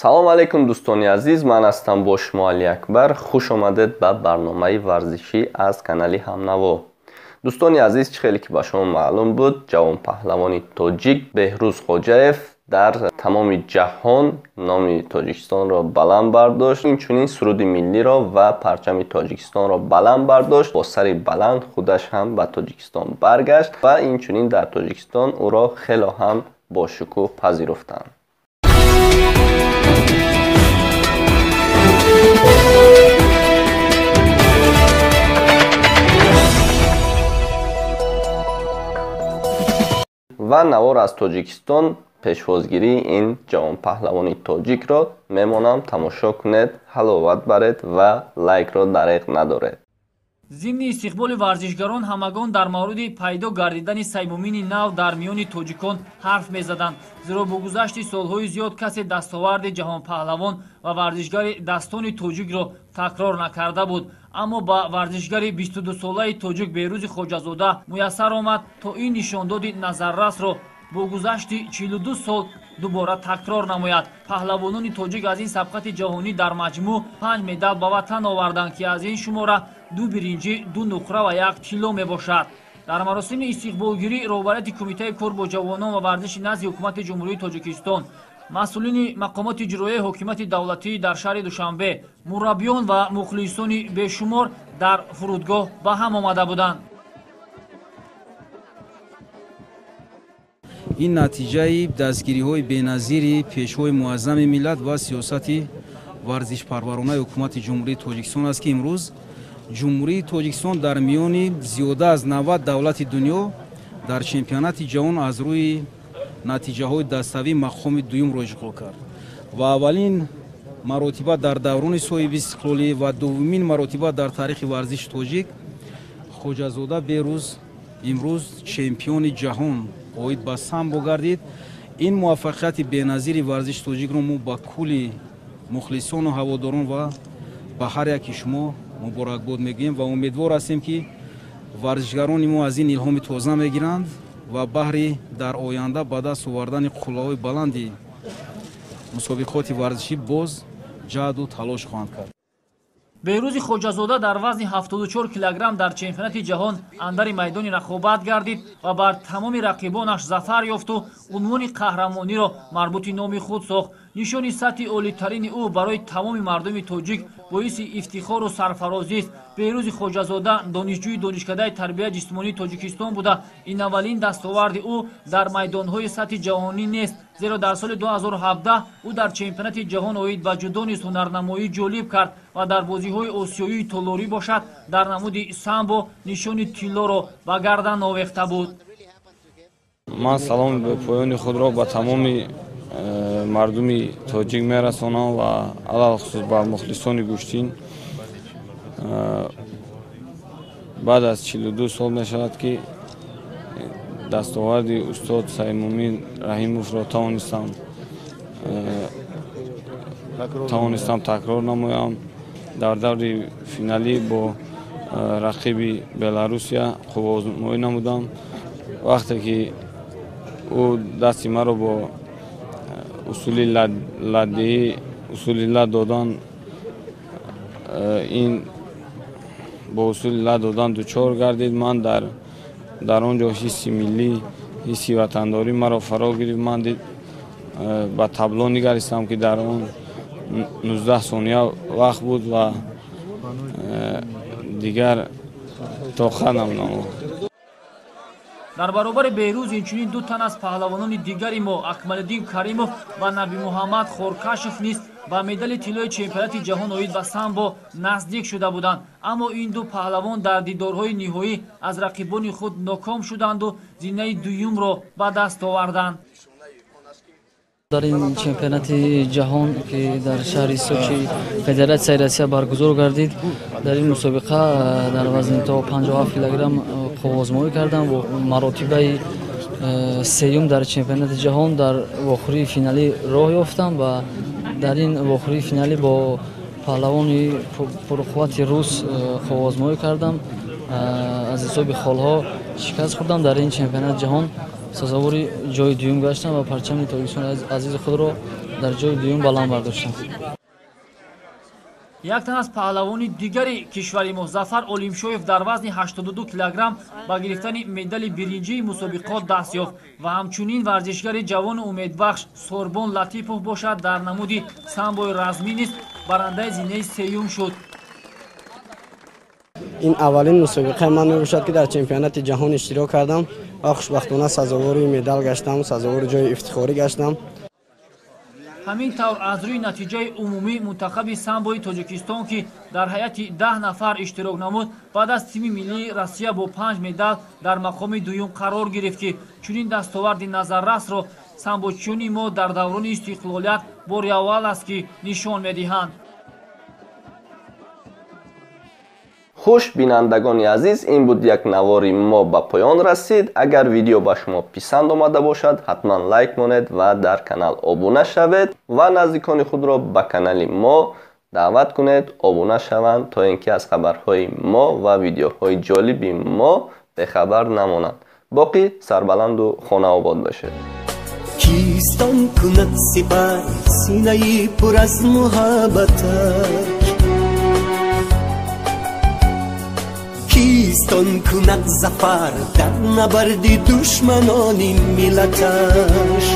Салом алейкум, дӯстони азиз, ман ҳастам бо шумо Алиакбар. Хуш омадед ба барномаи варзишӣ аз канали Ҳамнаво. Дӯстони азиз, чӣ хеле ки ба шумо маълум буд, ҷавонпаҳлавони тоҷик Беҳрӯз Хоҷаев дар тамоми ҷаҳон номи Тоҷикистонро баланд бардошт, инчунин суруди миллиро ва парчами Тоҷикистонро баланд бардошт. Бо сари баланд худаш ҳам ба Тоҷикистон баргашт ва инчунин дар Тоҷикистон ӯро хело ҳам бошукӯҳ пазируфтанд. Ва навор аз Тоҷикистон пешвозгирии ин ҷавонпаҳлавони тоҷикро мемонам, тамошо кунед, ҳаловат баред ва лайкро дареғ надоред. Зимни истиқболи варзишгарон ҳамагон дар мавриди пайдо гардидани Саймумини нав дар миёни тоҷикон ҳарф мезаданд, зеро бо гузашти солҳои зиёд касе дастоварди ҷаҳонпаҳлавон ва варзишгари дастони тоҷикро такрор накарда буд. Аммо ба варзишгари 22-солаи тоҷик Беҳрӯзи Хоҷазода муяссар омад, то ин нишондоди назаррасро бо гузашти 42 сол дубора такрор намояд. Паҳлавонони тоҷик аз ин сабқати ҷаҳонӣ дар маҷмӯъ 5 медал ба ватан оварданд, ки аз ин шумора 2 биринҷӣ, 2 нуқра ва 1 тилло мебошад. Дар маросими истиқболгирӣ роҳбарияти Кумитаи кор бо ҷавонон ва варзиши назди Ҳукумати Ҷумҳурии Тоҷикистон, масъулини мақомоти иҷроияи ҳокимияти давлатӣ дар шаҳри Душанбе, мураббиён ва мухлисони бешумор дар фурудгоҳ ба ҳам омада буданд. Ин натиҷаи дастгириҳои беназири Пешвои муаззами миллат ва сиёсати варзишпарваронаи Ҳукумати Ҷумҳурии Тоҷикистон аст, ки имрӯз Ҷумҳурии Тоҷикистон дар миёни зиёда аз 90 давлати дунё дар чемпионати ҷаҳон аз рӯи натиҷаҳои даставӣ мақоми дуюмро ишғол кард ва аввалин маротиба дар даврони соҳиби истиқлолӣ ва дуввумин маротиба дар таърихи варзиши тоҷик Хоҷазода Беҳрӯз имрӯз чемпиони ҷаҳон оид ба самбо гардид. Ин муваффақияти беназири варзиши тоҷикро мо ба кулли мухлисону ҳаводорон ва ба ҳар яки шумо муборакбод мегӯем ва умедвор ҳастем, ки варзишгарони мо аз ин илҳоми тоза мегиранд ва баҳри дар оянда ба даст овардани қуллаҳои баланди мусобиқоти варзишӣ боз ҷаҳду талош хоҳанд кард. Беҳрӯзи Хоҷазода дар вазни 74 килограмм дар чемпионати ҷаҳон андари майдони рақобат гардид ва бар тамоми рақибонаш зафар ёфту унвони қаҳрамониро марбути номи худ сохт. Нишони сатҳи олитарини ӯ барои тамоми мардуми тоҷик боиси ифтихору сарфарозист. Беҳрӯзи Хоҷазода донишҷӯи Донишкадаи тарбияи ҷисмонии Тоҷикистон буда, ин аввалин дастоварди ӯ дар майдонҳои сатҳи ҷаҳонӣ нест, зеро дар соли 2017 ӯ дар чемпионати ҷаҳон оид ба ҷудо низ ҳунарнамоӣ ҷолиб кард ва дар бозиҳои осиёии толорӣ бошад дар намуди самбо нишони тиллоро ба гардан овехта буд. Ман саломи бепоёни худро ба тамоми мардуми тоҷик мерасонам ва алалхусус ба мухлисони гӯштин. Баъд аз 42 сол мешавад, ки дастоварди устод Саймумин Раҳимовро тавонистам такрор намоям. Дар даври финалӣ бо рақиби Беларусия қувваозмоӣ намудам. Вақте ки ӯ дасти маро бо усули ладдиҳӣ, усули лад додан, ин бо усули лад додан дучор гардид. Ман дар он ҷо ҳисси миллӣ, ҳисси ватандорӣ маро фаро гирифт. Ман ба табло нигаристам, ки дар он 19 сония вақт буд ва дигар тоқат намудам. Дар баробари Беҳрӯз инчунин ду тан аз паҳлавонони дигари мо, Акмалиддин Каримов ва Набимуҳаммад Хоркашов низ ба медали тиллои чемпионати ҷаҳон оид ба самбо наздик шуда буданд. Аммо ин ду паҳлавон дар дидорҳои ниҳоӣ аз рақибони худ ноком шуданду зинаи дуюмро ба даст оварданд. Дар ин чемпионати ҷаҳон, ки дар шаҳри Сочи Федератсияи Россия баргузор гардид, дар ин мусобиқа дар вазни то 57 килограмм қувваозмоӣ кардам ва маротибаи сеюм дар чемпионати ҷаҳон дар вохӯрии финалӣ роҳ ёфтам ва дар ин вохӯрии финалӣ бо паҳлавони пурқуввати рус қувваозмоӣ кардам. Аз ҳисоби холҳо шикаст хӯрдам. Дар ин чемпионати ҷаҳон сазовори ҷои дуюм гаштам ва парчами Тоҷикистони азизи худро Дар ҷои дуюм баланд бардоштам. Як тан аз паҳлавони дигари кишвари мо, Зафар Олимшоев, дар вазни 82 килограмм ба гирифтани медали биринҷии мусобиқот даст ёфт ва ҳамчунин варзишгари ҷавону умедбахш Сорбон Латипов бошад, дар намуди самбои размӣ низ барандаи зинаи сеюм шуд. Ин аввалин мусобиқаи ман мебошад, ки дар чемпионати ҷаҳон иштирок кардам ва хушбахтона сазовори медал гаштам, сазовори ҷои ифтихорӣ гаштам. Ҳамин тавр, аз рӯи натиҷаи умумӣ мунтахаби самбои Тоҷикистон, ки дар ҳайати 10 нафар иштирок намуд, баъд аз тими миллии Россия бо 5 медал дар мақоми дуюм қарор гирифт, ки чунин дастоварди назаррасро самбочиёни мо дар даврони истиқлолият бори аввал аст, ки нишон медиҳанд. Хуш, бинандагони азиз, ин буд як навори мо ба поён расид. Агар видео ба шумо писанд омада бошад, ҳатман лайк монед ва дар канал обуна шавед ва наздикони худро ба канали мо даъват кунед, обуна шаванд, то ин ки аз хабарҳои мо ва видеоҳои ҷолиби мо бехабар намонанд. Боқӣ сарбаланду хонаобод бошед. Кистон кунад сипар синаи пур аз муҳаббаташ, кистон кунад зафар дар набарди душманони миллаташ.